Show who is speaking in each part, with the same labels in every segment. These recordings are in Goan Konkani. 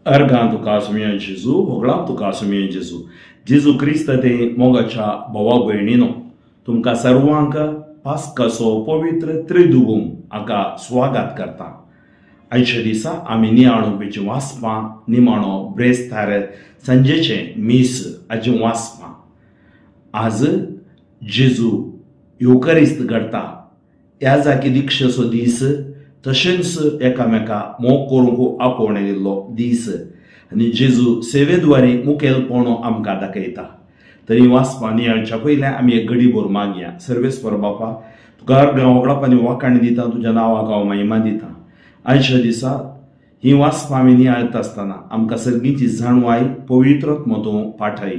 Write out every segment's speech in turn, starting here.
Speaker 1: अर्गां तुका सुमया जेजू, होगळां तुका सुमया जेजू. जेजू क्रिस्त ते मोगाच्या भावा भयणीनो, तुमकां सर्वांक पास्काचो पवित्र त्रिदुगूम हाका स्वागत करता. आयच्या दिसा आमी नियाळुपेचीं वाचपां निमाणो ब्रेस्तार सांजेचें मीस हाचें वाचपां. आज जेजू येवकारिस्त घडटा ह्या जागी दिक्षेचो दीस, तशेंच एकामेका मोग करूंक आपोवणें दिल्लो दीस आनी जेजू सेवेद्वारे मुखेलपण आमकां दाखयता. तरी वाचपां नियाळच्या पयलें आमी एक घडीभर मागया. सर्वेस्पर बापा, तुका अर्गां होगळाप आनी वाखाण दिता, तुज्या नांवाक हांव महिमा दिता. आयच्या दिसा ही वाचपां आमी नियाळता आसतना आमकां सर्गीची जाणवाय पवित्रत्म तूं पाठय.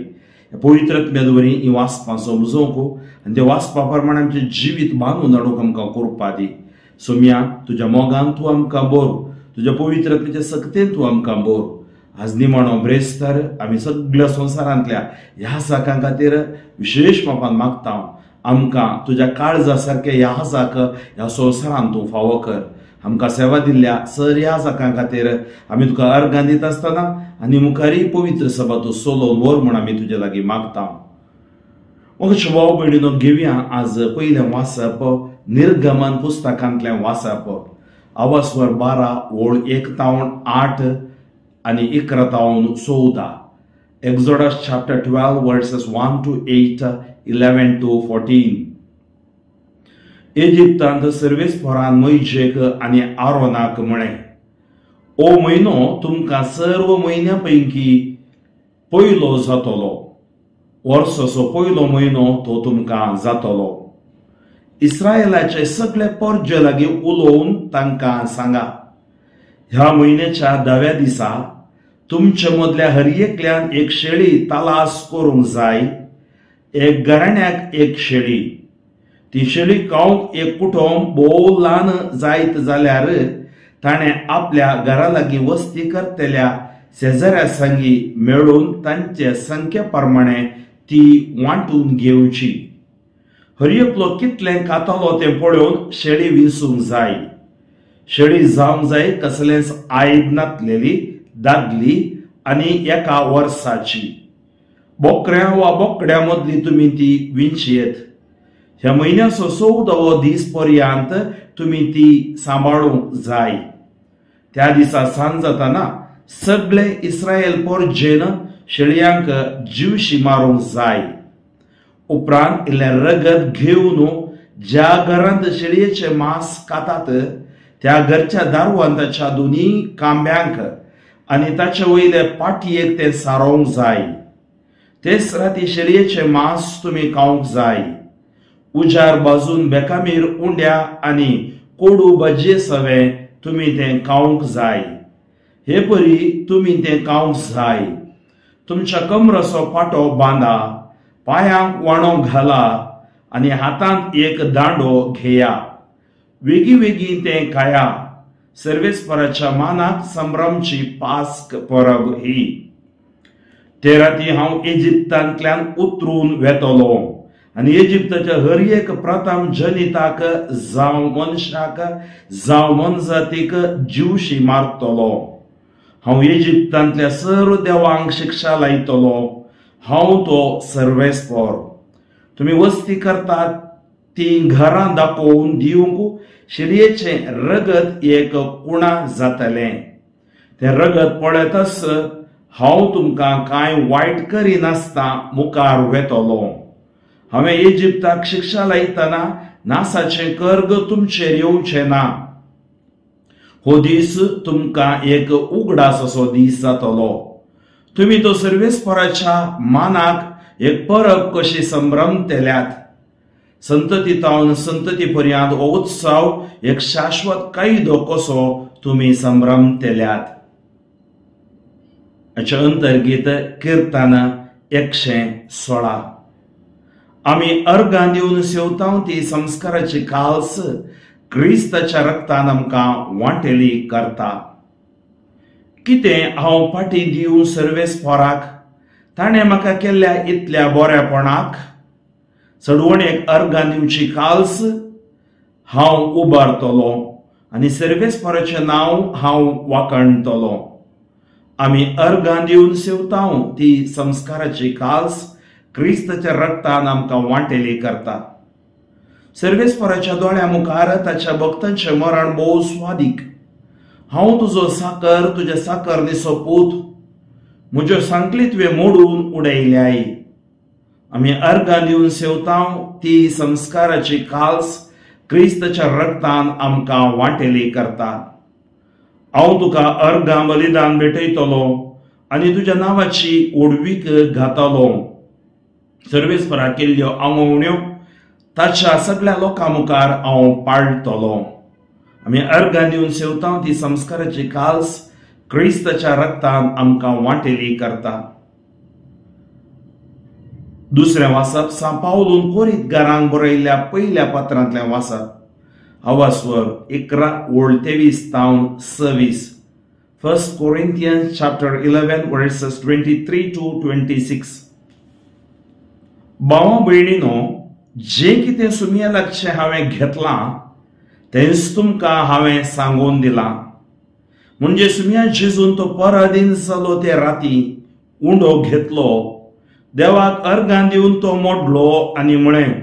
Speaker 1: पवित्रत्म्या वरवीं ही वाचपां समजोवंक आनी ते वाचपा प्रमाणे आमचें जिवीत बांदून हाडूंक आमकां करपा दी. सोम्या, तुज्या मोगान तूं आमकां बोर, तुज्या पवित्रत्वाच्या सक्तेन तूं आमकां बोर. आज निमाणो ब्रेस्तार आमी सगळ्या संवसारांतल्या ह्या साकां खातीर विशेश मापान मागता. आमकां तुज्या काळजा सारकें ह्या साक ह्या संवसारांत तूं फावो कर. आमकां सेवा दिल्ल्या सर ह्या साकां खातीर आमी तुका अर्गां दिता आसतना आनी मुखारय पवित्र सभा तूं सोलोवन व्हर म्हूण आमी तुजे लागीं मागता. म्हाका भाव भयणीनो, घेवया आज पयलें वाचप निर्गमन पुस्तकांतलें वाचप. आवासवर 12 ओळ 1 तावन 8 आनी 11 तावन 14. Exodus chapter 12 verses 1 to 8, 11 to 14. इजिप्तांत सर्वेस्परान मोयजेक आनी आरोनाक म्हळें, ओ म्हयनो तुमकां सर्व म्हयन्या पैकी पयलो जातलो, वर्साचो पयलो म्हयनो तो तुमकां जातलो. इस्रायलाचे सगळे परजे लागीं उलोवन तांकां सांगा, ह्या म्हयन्याच्या 10व्या दिसा तुमचे मदल्या हर एकल्यान एक शेळी तलास करूंक जाय, एक घराण्याक एक शेळी. ती शेळी खावंक एक कुटुंब भोव ल्हान जायत जाल्यार ताणें आपल्या घरा लागीं वस्ती करतल्या शेजाऱ्या संगी मेळून तांचे संख्ये प्रमाणे ती वांटून घेवची. हर एकलो कितलें खातलो तें पळोवन शेळी विंचूंक जाय. शेळी जावंक जाय कसलेंच आयद नातलेली, दादली आनी एका वर्साची. बोकड्या वा बोकड्या मदली तुमी ती विंचयेत. ह्या म्हयन्याचो 14वो दीस पर्यंत तुमी ती सांबाळूंक जाय. त्या दिसा सांज जाताना सगळे इस्रायल परजेन शेळयांक जिवशी मारूंक जाय. उपरांत इल्लें रगत घेवन ज्या घरांत शेळयेचें मांस खातात त्या घरच्या दारवंताच्या दोनी कांब्यांक आनी ताचे वयले पाटयेक तें सारोवंक जाय. तेच राती शेळयेचें मांस तुमी खावंक जाय. उजार बाजून बेकामीर उंड्या आनी कोडू भाजये सवें तुमी तें खावंक जाय. हे परी तुमी तें खावंक जाय. तुमच्या कमराचो पाटो बांदा, पांयांक वाणो घाला आनी हातांत एक दांडो घेया. वेगीं वेगीं तें खाया. सर्वेस्पराच्या मानाक संभ्रमची पास्क परब ही. ते राती हांव इजिप्तांतल्यान उतरून वेतलो आनी इजिप्ताच्या हर एक प्रथम जनिताक जावं मनशाक जावं मनजातीक जिवशी मारतलो. हांव इजिप्तांतल्या सर्व देवांक शिक्षा लायतलो. हांव तो सर्वेस्पर. तुमी वस्ती करतात ती घरां दाखोवन दिवंक शेळयेचें रगत एक कुणा जातलें. तें रगत पळयतच हांव तुमकां कांय वायट करिनासतना मुखार वेतलो. हांवें इजिप्ताक शिक्षा लायतना नासाचें कर्ग तुमचेर येवचें ना. हो दीस तुमकां एक उगडास असो दीस जातलो. तुमी तो सर्वेस्पराच्या मानाक एक परब कशी संभ्रमतल्यात. संतती तावन संतती पर्यंत हो उत्सव एक शाश्वत कायदो कसो तुमी संभ्रमतल्यात. हाच्या अंतर्गीत किर्तन 116. आमी अर्गां दिवन सेवताव ती संस्काराची काल्स क्रिस्ताच्या रक्तान आमकां वांटेली करता. कितें हांव फाटी दिवं सर्वेस्पराक, ताणें म्हाका केल्ल्या इतल्या बऱ्यापणाक? चडवणेक अर्गां दिवची काल्स हांव उबारतलो आनी सर्वेस्पराचें नांव हांव वाखाणटलो. आमी अर्गां दिवन सेवतांव ती संस्काराची काल्स क्रिस्ताच्या रक्तान आमकां वांटेली करता. सर्वेस्पराच्या दोळ्या मुखार ताच्या भक्तांचें मरण भोव स्वादीक. हांव तुजो साकर, तुज्या साकरणीचो पूत, म्हज्यो सांकली तुवें मोडून उडयल्याय. आमी अर्गां दिवन सेवतांव ती संस्काराची काल्स क्रिस्ताच्या रक्तान आमकां वांटेली करता. हांव तुका अर्गां बलिदान भेटयतलो आनी तुज्या नांवाची ओडवीक घातलो. सर्वेस्परा केल्ल्यो आंगवण्यो ताच्या सगळ्या लोकां मुखार हांव पाळटलो. आमी अर्गां दिवन सेवतांव ती संस्काराची काल्स क्रिस्ताच्या रक्तान आमकां वांटेली करता. दुसरें वाचप सां पावलून कोरिंतकारांक बरयल्ल्या पयल्या पत्रांतलें वाचप. आवास्वर 11 ओळ 23 तावन 26. 1 Corinthians chapter 11 verses 23 to 26. भावा भयणीनो, जें कितें सुमया लागचें हांवें घेतलां तेंच तुमकां हांवें सांगून दिलां. म्हणजे सुमया जेजून तो पराधीन जालो ते राती उंडो घेतलो, देवाक अर्गां दिवन तो मोडलो आनी म्हळें,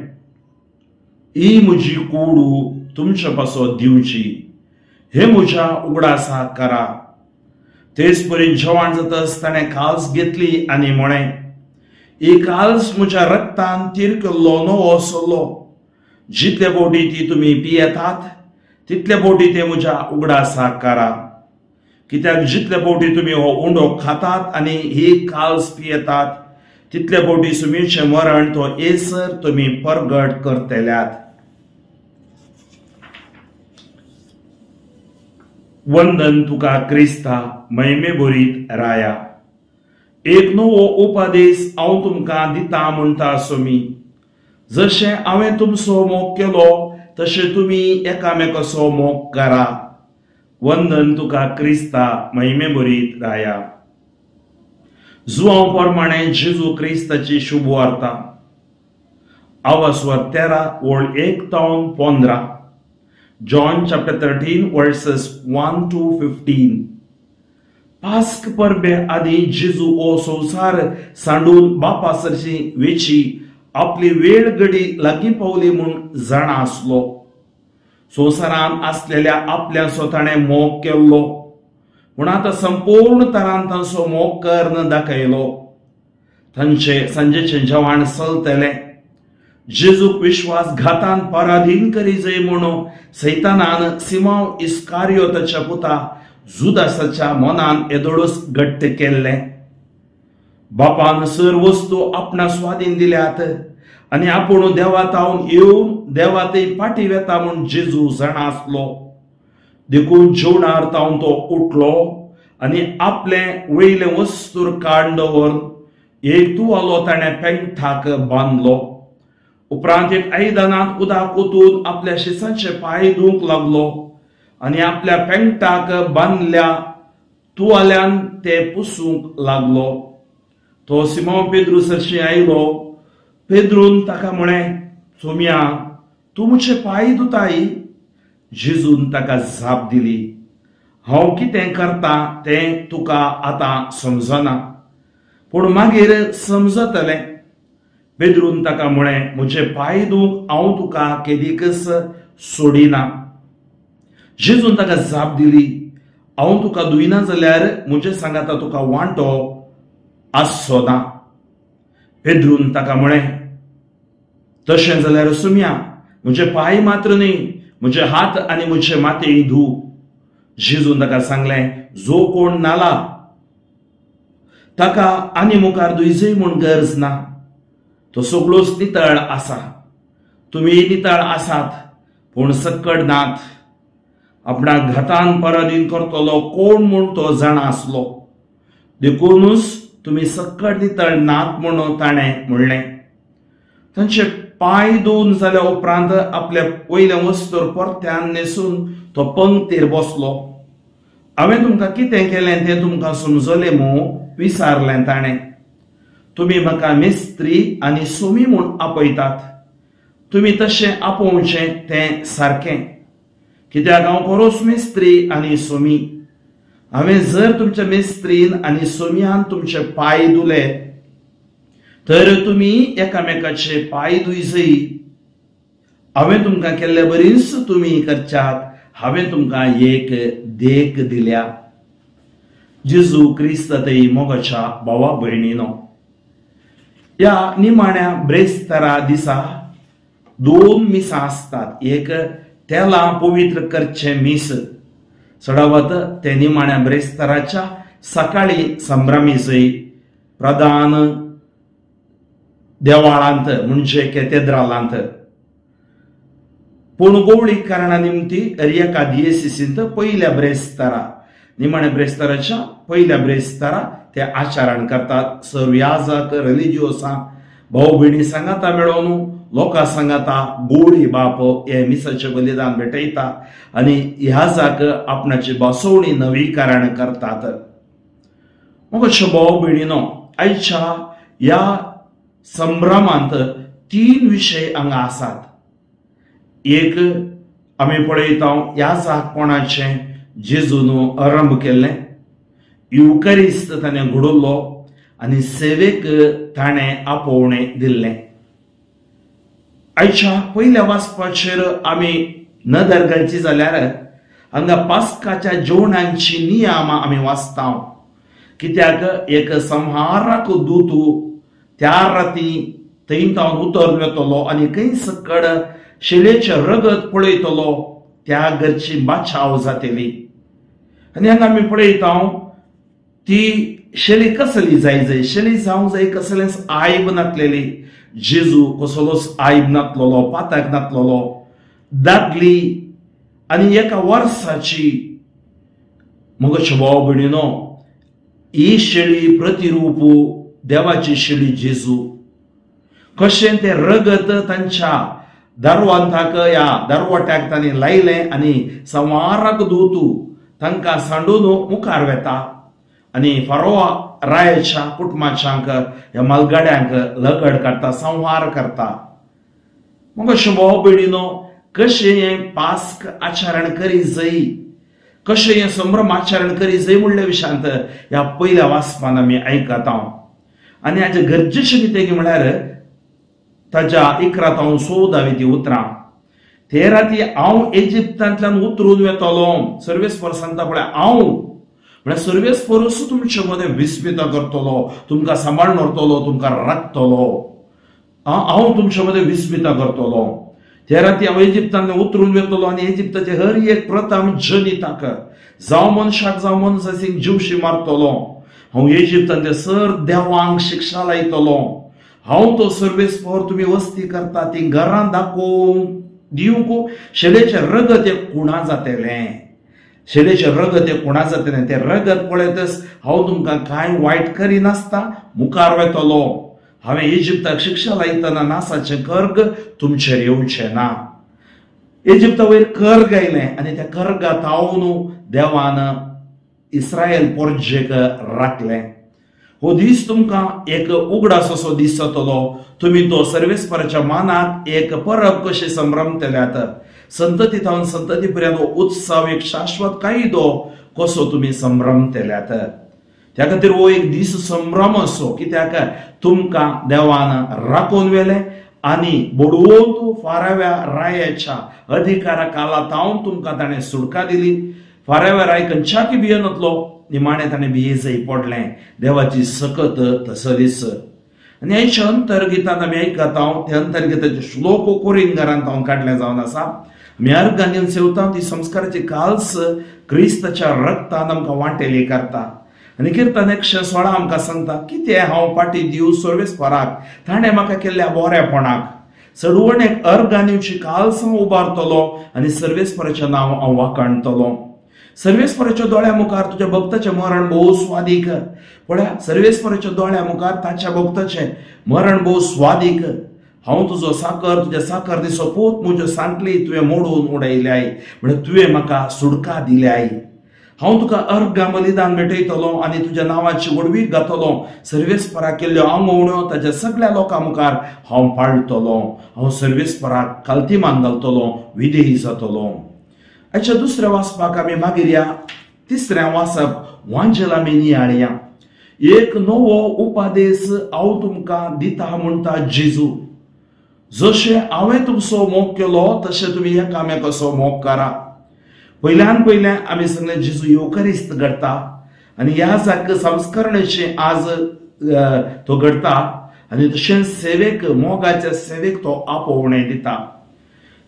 Speaker 1: ही म्हजी कुडू तुमचे पासत दिवची, हे म्हज्या उगडासा करा. तेच परी जेवण जातच ताणें काल्स घेतली आनी म्हळें, ही काल्स म्हज्या रक्तान तीर केल्लो नवो सल्लो, जितले बोटी ती तुमी पियेतात तितले बोटी ते म्हज्या उगडासा करा. कित्याक जितले बोटी तुमी हो उंडो खातात आनी ही काल्स पियेतात तितले बोटी सुमीचें मरण तो येसर तुमी परगट करतल्यात. वंदन तुका क्रिस्ता महिमे भरीत राया. एक नवो उपदेश हांव तुमकां दिता म्हणटा सोमी, जशें हांवें तुमचो मोग केलो तशें तुमी एकामेकाचो मोग करा. वंदन तुका क्रिस्ता महिमे भरीत राया. जुआंव प्रमाणे जेजू क्रिस्ताची शुभ वार्ता. आवास्वर 13 ओळ 1 तावन 15. John chapter 13 verses 1 to 15. पास्क परबे आदी जेजू ओ संवसार सांडून बापा सरशी वेची आपली वेळ घडी लागीं पावली म्हूण जाणा आसलो. संवसारान आसलेल्या आपल्याचो ताणें मोग केल्लो, पूण आतां संपूर्ण तरान तांचो मोग कर्ण दाखयलो. तांचे सांजेचें जेवण चलतलें. जेजूक विश्वासघातान पराधीन करीजय म्हणून सैतानान सिमांव इस्कारियोताच्या पुता जुदासाच्या मनान येदोळूच घट्ट केल्लें. बापान सर वस्तू आपणा स्वाधीन दिल्यात आनी आपूण देवातावन येवन देवातय फाटीं वेता म्हूण जेजू जाणा आसलो. देखून जेवणार तावन तो उठलो आनी आपलें वयलें वस्तूर काडून दवरून एक तुवालो ताणें पेंगठाक बांदलो. उपरांत एक आयदनांत उदक ओतून आपल्या शिसांचे पांय धुवंक लागलो आनी आपल्या पेंगटाक बांदल्या तुवाल्यान ते पुसूंक लागलो. तो सिमांव पेद्रू सरशी आयलो. पेद्रून ताका म्हळें, सोम्या, तूं म्हजे पांय धुताय? जेजून ताका जाप दिली, हांव कितें करता तें तुका आतां समजना, पूण मागीर समजतलें. पेद्रून ताका म्हळें, म्हजे पांय धुवंक हांव तुका केदीकच सोडिना. जेजून ताका जाप दिली, हांव तुका धुयना जाल्यार म्हजे सांगाता तुका वांटो आसचो ना. पेद्रून ताका म्हळें, तशें जाल्यार सुमया, म्हजे पांय मात्र न्हय, म्हजे हात आनी म्हजे माथें धू. जेजून ताका सांगलें, जो कोण न्हाला ताका आनी मुखार धुयजय म्हूण गरज ना, तो सगळोच नितळ आसा. तुमी नितळ आसात पूण सक्कड नात. आपणाक घातान पराधीन करतलो कोण म्हूण तो जाणा आसलो, देखूनच तुमी सक्कड नितळ नात म्हणून ताणें म्हणलें. तांचे पांय धुवन जाल्या उपरांत आपल्या वयल्या वस्तूर परत्यान न्हेसून तो पंक्तीर बसलो. हांवें तुमकां कितें केलें तें तुमकां समजलें मू? विचारलें ताणें. तुमी म्हाका मिस्त्री आनी सोमी म्हूण आपयतात, तुमी तशें आपोवचें तें सारकें, कित्याक हांव खरोच मिस्त्री आनी सोमी. हांवें जर तुमच्या मेस्त्रीन आनी सोम्यान तुमचे पांय धुले तर तुमी एकामेकाचे पांय धुयजय. हांवें तुमकां केल्ले बरीच तुमी करच्यात. हांवें तुमकां एक देख दिल्या. जेजू क्रिस्त थंय मोगाच्या भावा भयणीनो, ह्या निमाण्या ब्रेस्तारा दिसा दोन मिसां आसतात. एक तेलां पवित्र करचें मीस, चडावत ते निमाण्या ब्रेस्ताराच्या सकाळी संभ्रमीसय प्रधान देवाळांत म्हणजे केतेद्रालांत. पूण गोवळी कारणा निमती एका दियेसिसींत पयल्या ब्रेस्तारा, निमाण्या ब्रेस्ताराच्या पयल्या ब्रेस्तारा ते आचरण करतात. सर्व याजक रिलिजियोसां भाव भयणी सांगाता मेळोवन लोकां सांगाता गोडी बाप हे मिसाचें बलिदान भेटयता आनी ह्याजाक आपणाची बसवणी नवीकरण करतात. मग भाव भयणीनो, आयच्या ह्या संभ्रमांत तीन विशय हांगा आसात. एक आमी पळयता ह्या कोणाचें जेजून आरंभ केल्लें, युकरिस्त ताणें घडयलो आनी सेवेक ताणें आपोवणें दिल्लें. आयच्या पयल्या वाचपाचेर आमी नदर घालची जाल्यार हांगा पास्काच्या जेवणांची नियमां आमी वाचता. कित्याक एक संहारक दूत त्या राती थंय तावन उतरून वेतलो आनी खंय सकड शेळेचें रगत पळयतलो त्या घरची बाचाव जातली. आनी हांगा आमी पळयता ती शेळी कसली जाय जाय, शेळी जावंक जाय कसलेंच आयब नातलेली. जेजू कसलोच आयब नातलेलो, पाताक नातलेलो, दादली आनी एका वर्साची. मगो भाव भयणीनो, ही शेळी प्रतिरूप देवाची शेळी जेजू. कशें तें रगत तांच्या दरवंताक ह्या दरवट्याक तांणी लायलें आनी संवाराक दूत तांकां सांडून मुखार वेता आनी फारोआ रायाच्या कुटुंबाच्यांक ह्या मालगाड्यांक लगड काडटा, संहार करता. मग अशें भाव भयणीनो, कशें हें पास्क आचरण करी जय, कशें हें संभ्रम आचरण करी जय म्हणल्या विशयांत ह्या पयल्या वाचपान आमी आयकता. आनी हाचें गरजेचें कितें म्हळ्यार ताच्या 11 तावन 14 ती उतरां, ते राती हांव इजिप्तांतल्यान उतरून वेतलो. सर्वेस्पर सांगता पळय, हांव म्हळ्यार सर्वेस्परूच तुमचे मदें विस्मिता करतलो, तुमकां सांबाळून व्हरतलो, तुमकां राखतलो. हांव तुमचे मदें विस्मिता करतलो. ते राती हांव इजिप्तांतल्यान उतरून वेतलो आनी इजिप्ताचे हर एक प्रथम जनिताक, जावं मनशाक जावं मनशाक जिवशी मारतलो. हांव इजिप्तांतले सर देवांक शिक्षा लायतलो. हांव तो सर्वेस्पर तुमी वस्ती करता ती घरां दाखोवंक दिवंक शेळेचें रगत एक कुणा जातलें, शेळेचें रगत एक कुणा जातलें. तें रगत पळयतच हांव तुमकां कांय वायट करिनासता मुखार वेतलो. हांवें इजिप्ताक शिक्षा लायतना नासाचें कर्ग तुमचेर येवचें ना. इजिप्ता वयर कर्ग आयलें आनी त्या कर्गा तावन देवान इस्रायल पोरजेक राखलें. हो दीस तुमकां एक उगडास असो दीस जातलो. तुमी तो सर्वेस्पराच्या मानाक एक परब कशें संभ्रमतल्यात. संतती थावन संतती पर्यंत हो उत्सव एक शाश्वत कायदो कसो तुमी संभ्रमतल्यात. त्या खातीर हो एक दीस संभ्रम असो, कित्याक तुमकां देवान राखून व्हेलें आनी बडवून फाराव्या रायाच्या अधिकारा काला तावन तुमकां ताणें सुटका दिली. फाराव्या राय खंयच्याकय भियेनातलो, निमाणें ताणें भियेजय पडलें. देवाची सकत तसलीच. आनी आयच्या अंतर्गितांत आमी आयकता त्या अंतर्गिताचे श्लोक कोरिंगारान तावन काडले जावन आसा. आमी अर्गां घेवन सेवता ती संस्काराची काल्स क्रिस्ताच्या रक्तान आमकां वांटेली करता. आनी किर्तन 116 आमकां सांगता, कितें हांव पाटी दिवं सर्वेस्पराक, ताणें म्हाका केल्ल्या बरेपणाक. चडवण एक अर्गां दिवची काल्स हांव उबारतलो आनी सर्वेस्पराचें नांव हांव वाखाणतलो. सर्वेस्पराच्या दोळ्या मुखार तुज्या भक्ताचें मरण भोव स्वादीक. पळया, सर्वेस्पराच्या दोळ्या मुखार ताच्या भक्ताचें मरण भोव स्वादीक. हांव तुजो साकर, तुज्या साकर दिसो पोत म्हज्यो सांटली तुवें मोडून उडयल्याय, म्हळ्यार तुवें म्हाका सुटका दिल्याय. हांव तुका अर्घां बलिदान भेटयतलो आनी तुज्या नांवाची व्हडवीक गातलो. सर्वेस्पराक केल्ल्यो आंगवण्यो ताच्या सगळ्या लोकां मुखार हांव पाळटलो. हांव सर्वेस्पराक कालतीमान घालतलो, विधेयी जातलो. आयच्या दुसऱ्या वाचपाक आमी मागीर या तिसऱ्या वाचप वांजेल आमी नियाळया. एक नवो उपदेश हांव तुमकां दिता म्हणटा जेजू, जशें हांवें तुमचो मोग केलो तशें तुमी एकामेकाचो मोग करा. पयल्यान पयलें आमी सांगलें जेजू येवकारिस्त घडटा आनी ह्या जाक संस्करणेचें आज तो घडटा आनी तशेंच सेवेक, मोगाच्या सेवेक तो आपोवणें दिता.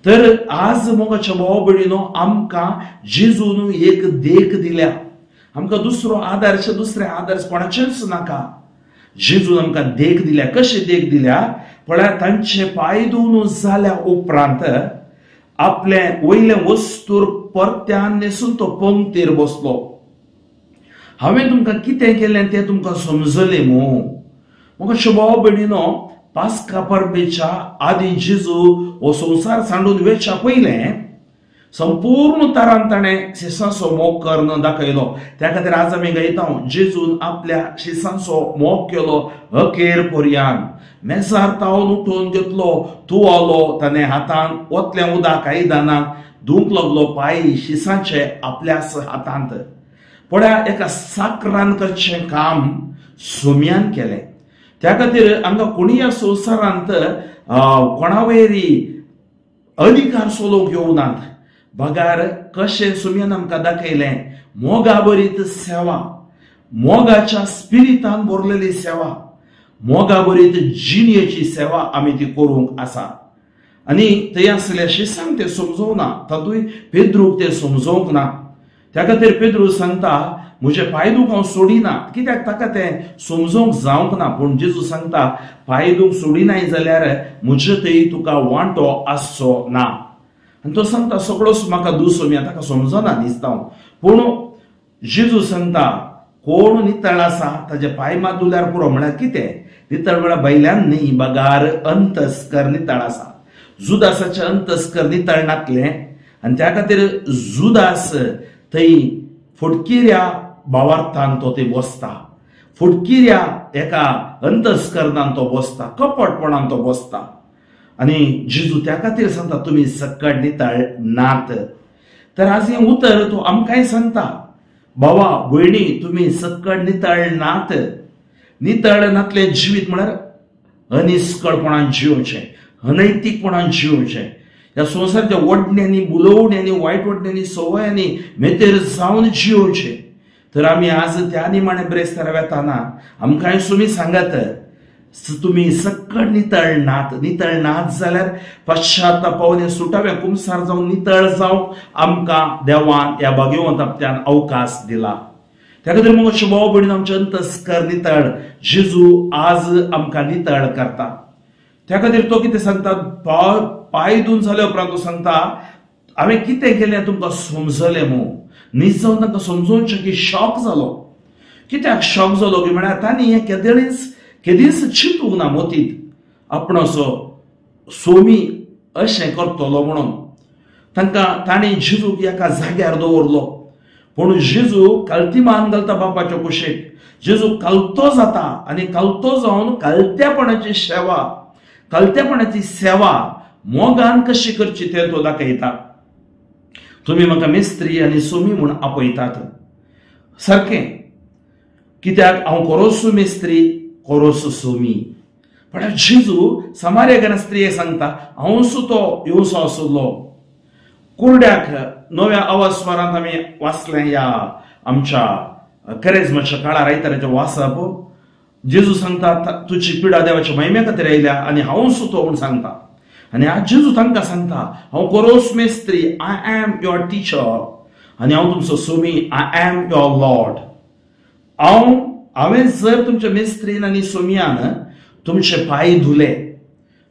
Speaker 1: तर आज मोगाच्या भाव भयणीनो आमकां जेजून एक देख दिल्या. आमकां दुसरो आदर्श, दुसरे आदर्श कोणाचेच नाका. जेजून आमकां देख दिल्या. कशी देख दिल्या? पळया, तांचे पांय धुवन जाल्या उपरांत आपले वयले वस्तूर परत्यान न्हेसून तो पंक्तीर बसलो. हांवें तुमकां कितें केलें तें तुमकां समजलें मू? मोगाच्या भाव भयणीनो, पास्का परबेच्या आदी जेजू हो संवसार सांडून वेच्या पयलें संपूर्ण तरान ताणें शिसांचो मोग करून दाखयलो. त्या खातीर आज आमी गायता जेजून आपल्या शिसांचो मोग केलो अखेर पर्यान. मेजार तावन उठोवन घेतलो, तुवालो ताणें हातान ओतलें उदक आयदनान धुवंक लागलो पांय शिसांचे आपल्याच हातांत. पळया, एका साकरान करचें काम सोम्यान केलें. त्या खातीर हांगा कोणी ह्या संवसारांत कोणावयरी अधिकार चलोवंक येवनात, बगार कशें सुम्यान आमकां दाखयलें मोगाबरीत सेवा, मोगाच्या स्पिरितान भरलेली सेवा, मोगाबरीत जिणेची सेवा आमी ती करूंक आसा. आनी थंय आसले शिसांक तें समजोवना, तातूंय पेद्रूक तें समजोवंक ना. त्या खातीर पेद्रू सांगता म्हजे पांय दुख हांव सोडिना, कित्याक ताका तें समजोवंक जावंक ना. पूण जेजू सांगता पांय दुख सोडिनाय जाल्यार म्हजे थंय तुका वांटो आसचो ना. आनी तो सांगता सगळोच म्हाका दुसो, ताका समजना दिसता. पूण जेजू सांगता कोण नितळ आसा ताजे पांय मात धुल्यार पुरो. म्हळ्यार कितें? नितळ म्हळ्यार भायल्यान न्ही, बगार अंतस्कर नितळ आसा. जुदासाचें अंतस्कर नितळ नासलें आनी त्या खातीर जुदास थंय फुटकिऱ्या भावार्थान तो थंय बसता, फुटकिऱ्या एका अंतस्करणान तो बसता, कपटपणान तो बसता. आनी जेजू त्या खातीर सांगता तुमी सकट नितळ नात. तर आज हें उतर तो आमकांय सांगता, भावा भयणी तुमी सकट नितळ नात. नितळ नातलें जिवीत म्हळ्यार अनिस्कळपणान जियोवचें, अनैतीकपणान जियोवचें, ह्या संवसाराच्या ओडण्यांनी, बुलोवण्यांनी, वायट ओडण्यांनी, संवयांनी मेतेर जावन जियोवचें. तर आमी आज त्या निमाणे ब्रेस्तार वेताना आमकांय तुमी सांगात तुमी सकट नितळ नात. नितळ नात जाल्यार पश्चातापावन सुटावे कुमसार जावन नितळ जावंक आमकां देवान ह्या भाग्यवंत आपल्यान अवकाश दिला. त्या खातीर मोगाचे भाव भयणीन आमचें अंतस्कर नितळ जेजू आज आमकां नितळ करता. त्या खातीर तो कितें सांगता, पांय धुवन जाल्या उपरांत तो सांगता हांवें कितें केलें तुमकां समजलें मू? न्हीज जावन तांकां समजोवचें की शॉक जालो. कित्याक शॉक जालो की म्हळ्यार तांणी हें केदींच चिंतूंक ना मोतींत आपणाचो सोमी अशें करतलो म्हणून. तांकां तांणी जेजूक एका जाग्यार दवरलो, पूण जेजू कालतीमान घालता बापाच्या कुशीक. जेजू कालतो जाता आनी कालतो जावन कालत्यापणाची सेवा, कालत्यापणाची सेवा मोगान कशी करची तें तो दाखयता. तुमी म्हाका मिस्त्री आनी सोमी म्हूण आपयतात सारकें, कित्याक हांव कोरोसो मिस्त्री, कोरोसो सोमी. पण जेजू समार्या स्त्रिये सांगता हांव तो येवचो आसलो. कुरड्याक नव्या अवस्वरांत आमी वाचलें ह्या आमच्या करेजमाच्या काळार आयताराचें वाचप. जेजू सांगता तुजी पिडा देवाच्या महिमे खातीर आयल्या आनी हांव सुतो म्हूण सांगता. आनी आज जेजू तांकां सांगता हांव कोरोस Mestri, I am your teacher, आनी हांव तुमचो Somi, I am your Lord. हांवें जर तुमच्या मेस्त्रीन आनी सोमियान तुमचे पांय धुले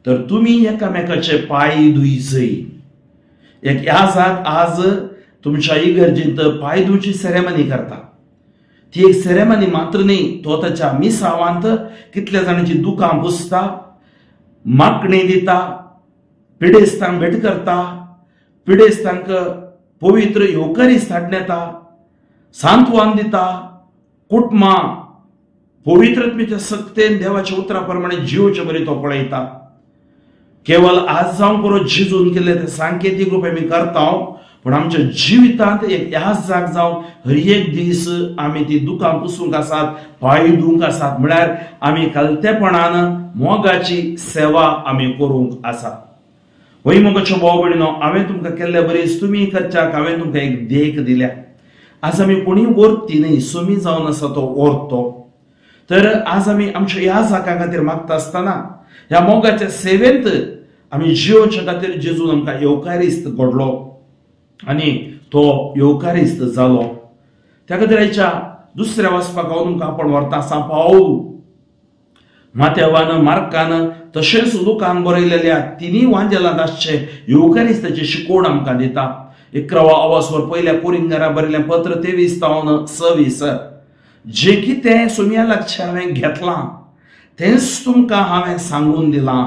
Speaker 1: तर तुमी एकामेकाचे पांय धुयचय. एक ह्या जात आज तुमच्या इगर्जींत पांय धुवची सेरेमनी करता. ती एक सेरेमनी मात्र न्ही, तो ताच्या मिसावांत कितल्या जाणांची दुकां पुसता, मागणी दिता, पिडेस्तांक भेट करता, पिडेस्तांक पवित्र येवकारीस हाडून येता, सांत्वन दिता, कुटुंबां पवित्रत्मेच्या सक्तेन देवाच्या उतरा प्रमाणे जिवचे बरी तो पळयता. केवळ आज जावं पुरो जिजून केल्ले ते सांकेतीक रूप आमी करता, पूण आमच्या जिवितांत एक याजाक जावन हर एक दीस आमी ती दुकां पुसूंक आसात, पांय धुवंक आसात, म्हळ्यार आमी कलतेपणान मोगाची सेवा आमी करूंक आसा. वय मोगाच्यो भाव भयणीनो, हांवें तुमकां केल्ले बरीच तुमी करच्याक हांवें तुमकां एक देख दिल्या. आज आमी कोणीय वरती न्हय, सोमी जावन आसा तो ओरतो. तर आज आमी आमच्या ह्या जाका खातीर मागता आसतना ह्या मोगाच्या सेवेंत आमी जियोच्या खातीर जेजून आमकां येवकारिस्त घडलो आनी तो येवकारिस्त जालो. त्या खातीर आयच्या दुसऱ्या वाचपाक हांव तुमकां आपोवन व्हरता सांत पावल मातेवान, मार्कान तशेंच लुकान बरयलेल्या तिनूय वांजेलांत आसचे येवकारिस्ताची शिकवण आमकां दिता. 11 आवासवर पयल्या कोरिंगरा बरयलें पत्र 23 तावन 26, जे कितें सोम्या लागचें हांवें घेतलां तेंच तुमकां हांवें सांगून दिलां.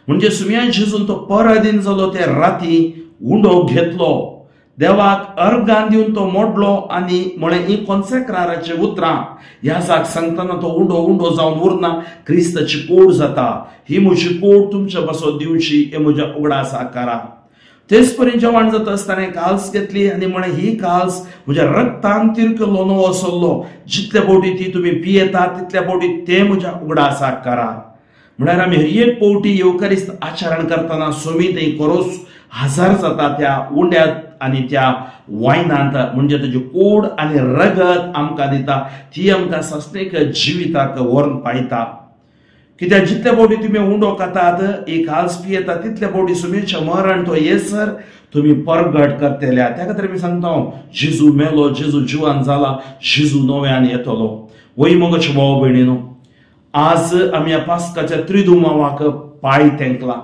Speaker 1: म्हणजे सुम्या जेजून तो परादीन जालो ते राती उंडो घेतलो, देवाक अर्गान दिवन तो मोडलो आनी म्हळें ही कोन्सेक्राराची उतरां. ह्या जाग सांगतना तो उंडो उंडो जावन उरना, क्रिस्ताची कोड जाता. ही म्हजी कोड तुमच्या पासत दिवची हे म्हज्या उगडासा करा. तेच परी जेवण जाता आसतना काल्स घेतली आनी म्हळें ही काल्स म्हज्या रक्तान तिरकलो नवो आसलो, जितले फावटी ती तुमी पियेतात तितल्या फावटी ते म्हज्या उगडासा करा. म्हळ्यार आमी हर एक फावटी येवकारिस्त आचरण करतना सोमी थंय करोस हजार जाता त्या उंड्यांत आनी त्या वायनांत, म्हणजे ताजी कोड आनी रगत आमकां दिता, ती आमकां सासणीक जिविताक व्हरून पायता. कित्याक जितले फावटी तुमी उंडो खातात, एक हाल्स पियेतात, तितले फावटी सुमेच्या मरण तो येसर तुमी परगट करतल्या. त्या खातीर आमी सांगता जेजू मेलो, जेजू जिवान जाला, जेजू नव्यान येतलो. वय मोगाच्यो भाव भयणीनो, आज आमी ह्या पास्काच्या त्रिदुमावाक पांय तेंकला.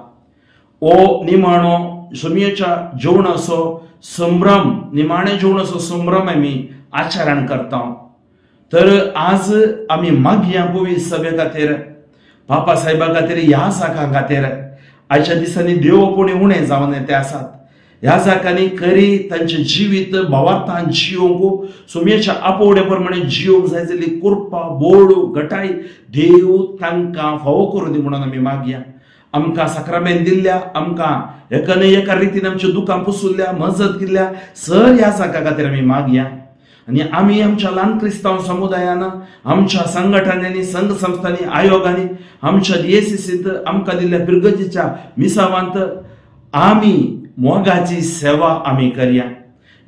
Speaker 1: ओ निमाणो सुमयेच्या जेवणाचो संभ्रम, निमाणे जेवणाचो संभ्रम आमी आचरण करता. तर आज आमी मागया पवित्र सभे खातीर, बापा साहेबा खातीर, ह्या जागां खातीर. आयच्या दिसांनी देव कोणी उणें जावन ते आसात. ह्या जागांनी खरी तांचें जिवीत भावार्थान जियोवंक, सुमयेच्या आपोवड्या प्रमाणे जियोवंक जाय जाल्ली कृपा, बोळ, घटाय देव तांकां फावो करूं दी म्हणून आमी मागया. आमकां साक्रामेंत दिल्ल्या, आमकां एका न्हय एका रितीन आमच्या दुकां पुसुल्ल्या, मजत केल्ल्या सर ह्या जागा खातीर आमी मागया. आनी आमी आमच्या ल्हान क्रिस्तांव समुदायान, आमच्या संघटनांनी, संघ संस्थांनी, आयोगांनी, आमच्या डीएसीसींत आमकां दिल्ल्या पिरगजीच्या मिसावांत आमी मोगाची सेवा आमी करया,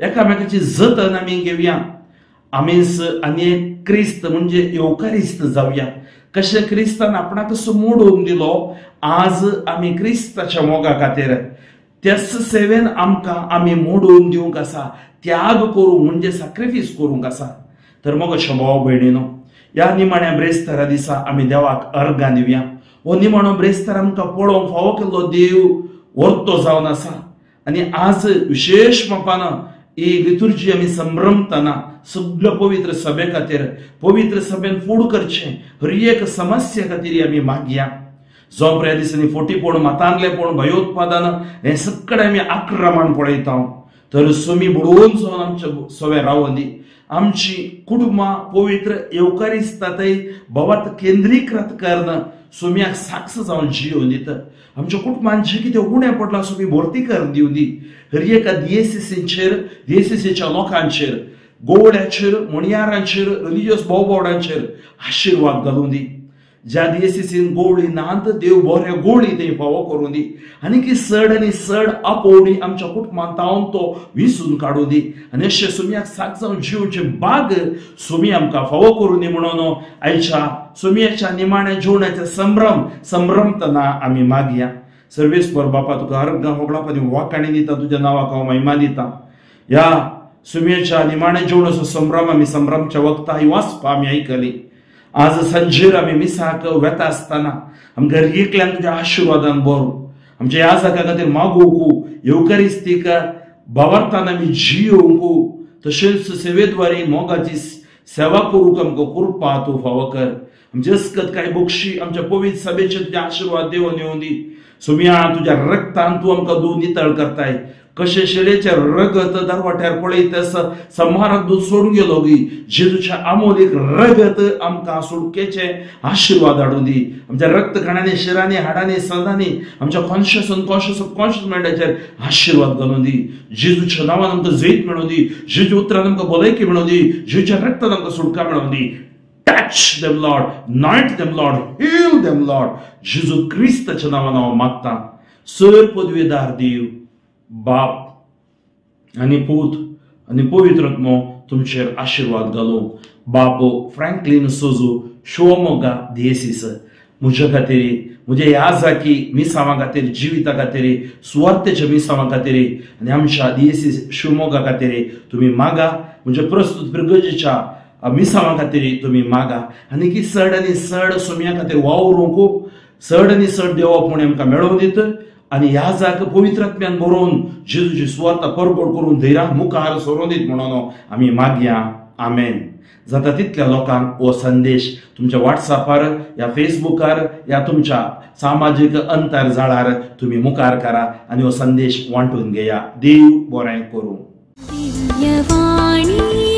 Speaker 1: एकामेकाची जतन आमी घेवया. आमीच आनी एक क्रिस्त म्हणजे येवकारिस्त जावया. कशें क्रिस्तान आपणाक कसो मोडून दिलो, आज आमी क्रिस्ताच्या मोगा खातीर त्याच सेवेन आमकां आमी मोडून दिवंक आसा, त्याग करूंक म्हणजे सॅक्रिफायस करूंक आसा. तर मोगाच्या भाव भयणीनो, ह्या निमाण्या ब्रेस्तारा दिसा आमी देवाक अर्गां दिवया. हो निमाणो ब्रेस्तार आमकां पळोवंक फावो केल्लो देव वर्तो जावन आसा. आनी आज विशेश मापान ही लितुर्जी आमी संभ्रमतना सगळ्या पवित्र सभे खातीर, पवित्र सभेन फूड करचें हर एक समस्या खातीर आमी मागया. जावं ह्या दिसांनी फोटीपण, मातांगलेपण, भयोत्पादन हें सगळें आमी आक्रमण पळयता. तर सोमी बुडोवन जावन आमच्या सवे रावोन दी. आमची कुटुंबां पवित्र येवकारिस्तांतय भावार्थ केंद्रीकृत करून सोम्याक साक्ष जावन जियोवन दिता. आमच्या कुटुंबान जें कितें उणें पडलां सोमी भरती करून दिवं दी. हर एका डीएसीसीचेर, डीएसीसीच्या लोकांचेर, गोवड्याचेर, मणयारांचेर, रिलिजियस भाव-भावडांचेर आशिर्वाद घालूं दी. ज्या डीएसीसीन गोवळी नात, देव बरे गोळी थंय फावो करूं दी. आनी की सड आनी सड आपोवणी आमच्या कुटुंबांत तावन तो विसून काडूं दी. आनी अशें सोम्याक साक जावन जिवचे बाग सोमी आमकां फावो करूं दी म्हणून आयच्या सोम्याच्या निमाण्या जेवणाचे संभ्रम संभ्रमतना आमी मागया. सर्वेस्पर बापा, तुका अर्गां होगळाप आनी वाकाणी दिता, तुज्या नांवाक हांव महिमा दिता. ह्या सुमयेच्या निमाण्या जेवणाचो संभ्रम आमी संभ्रमच्या वखता ही वाचपा आमी आयकली. आज सांजेर आमी मिसाक वेता आसतना आमकां एकल्यान तुज्या आशिर्वादान बरो आमच्या ह्या जागा खातीर मागोवंक, येवकारिस्तीक भावार्थान आमी जियोवंक, तशेंच सेवेद्वारे मोगाची सेवा करूंक आमकां कृपा तूं फावो कर. आमचे अस्कत कांय बक्षी आमच्या पवित्र सभेचे तुज्या आशिर्वाद देवन येवं दी. सोम्या तुज्या रक्तान तूं आमकां धुवन नितळ करताय. कशें शेळेचें रगत दरवाट्यार पळयत संहाराक दूद सोडून गेलो गी जेजूच्या आमोलीक रगत आमकां सुटकेचे आशिर्वाद हाडूं दी. आमच्या रक्त कणांनी, शिरांनी, हाडांनी, सदांनी, आमच्या कॉन्शियस अनकॉन्शियस सबकॉन्शियस मायंडाचेर आशिर्वाद घालूं दी. जेजूच्या नांवान आमकां जैत मेळूं दी. जेजू उतरान आमकां भलायकी मेळूं दी. जेजूच्या रक्तान आमकां सुटका मेळूं दी. Touch them, Lord. Anoint them, Lord. Heal them, Lord. जेजू क्रिस्ताच्या नांवान हांव मागतां. सर पदवेदार देव बाप आनी पूत आनी पवित्र आत्मो तुमचेर आशिर्वाद घालूं. बाप फ्रँकलीन सोजू, शिवमोगा दियेसीस, म्हज्या खातीर, म्हज्या ह्या जाकी मिसांवा खातीर, जिविता खातीर, सुवार्थेच्या मिसांवा खातीर आनी आमच्या दियेसीस शिवमोगा खातीर तुमी मागा. म्हज्या प्रस्तुत प्रिगर्जेच्या मिसांवा खातीर तुमी मागा. आनी की चड आनी चड सोम्या खातीर वावरूंक चड आनी चड देवापण आमकां मेळोवन दित आनी ह्या जाक पवित्र आत्म्यान बरोवन जेजूची सुवार्ता परगट करून धैर्यान मुखार सरोवन दीत म्हणून आमी मागया. आमेन. जाता तितल्या लोकांक हो संदेश तुमच्या व्हॉट्सअपार या फेसबुकार या तुमच्या सामाजीक अंतरजाळार तुमी मुखार करा आनी हो संदेश वांटून घेया. देव बरें करूं.
Speaker 2: दिव्यवाणी.